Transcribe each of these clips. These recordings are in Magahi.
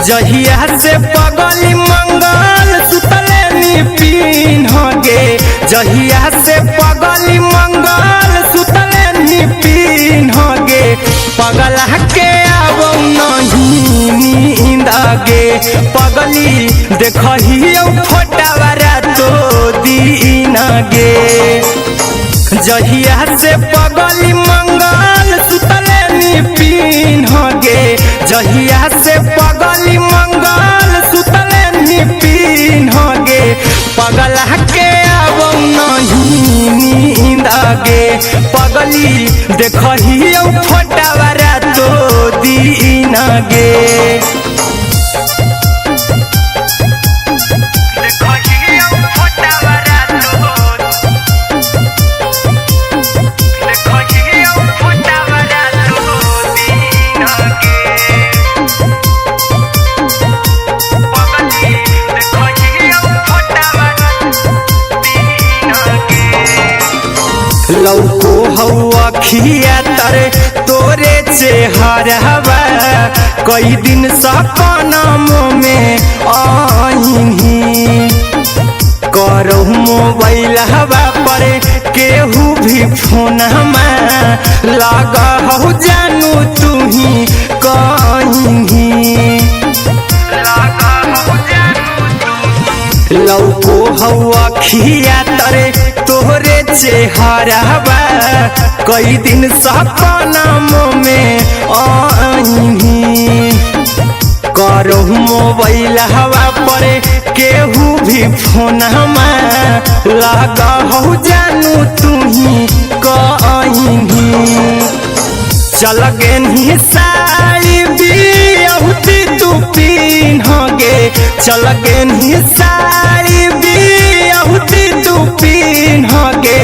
जहिया से पगली मंगल सुतले नी पीन गे, जहिया से पगली मंगल सुतले नी पीन गे, पगला के आबो नहीं नींद गे, पगली देखहियो फोटावा रातो दिन गे। जहिया से पगली मंगल सुतले नी पीन गे, जहिया से पगली मंगल सुतले नी पीन गे, पगला के आबो नहीं नींद गे, पगली देखहियो फोटावा रातो दिन गे। लौको हौ अखिया तरे तोरे चेहरवा, कई दिन सपना में आईही, करहु मोबाइल हवा पर केहू भी फोन लगा हौ जानू तुही कहीं। लौको हौ अखिया तरे तोहरे चेहरवा, कई दिन सपना में आईही, करहु मोबाइल हवा पर केहू भी फोन लगा हौ जानू तुही कहीं। चल गेन्ही साड़ी बियाहुती तू पीन गे, चल गेन्ही साड़ी बियाहुती तू पीन गे,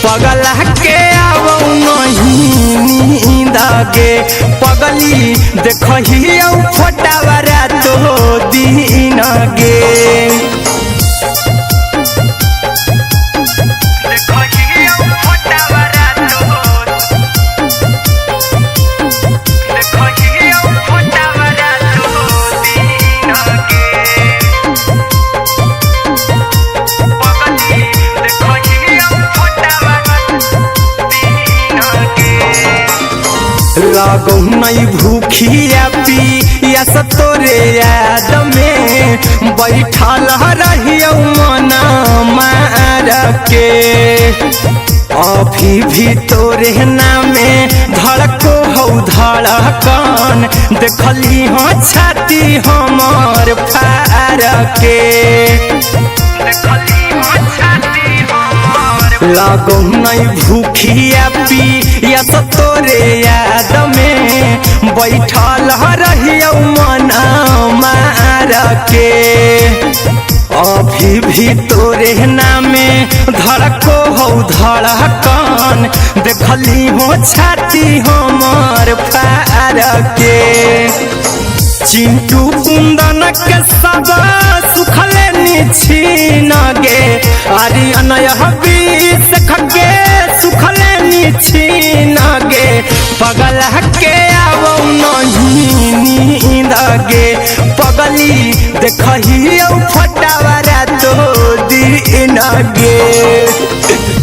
पगला के आबो नहीं नींद गे, पगली देखहियो फोटावा रातो दिन गे। लगौ नहीं भूखिया पिया तोरे याद में, बैठल रहियो मन मार के, अभी भी तोरे नामे धड़को हौ धड़कन, देखली हो छाती हमर फार के। लगौ नहीं भूखिया पिया तोरे याद में, बैठल रहियो मन मार के, अभी भी तोरे नामे धड़को हौ धड़कन, देखली हो छाती हमर फार के। चिंटू कुंदन के सब सुखले निछीन गे, आरी अनय बीस खगे सुखले निछीन गे, पगला के आबो नहीं नींद गे, पगली देखहियो फोटावा रातो दिन गे।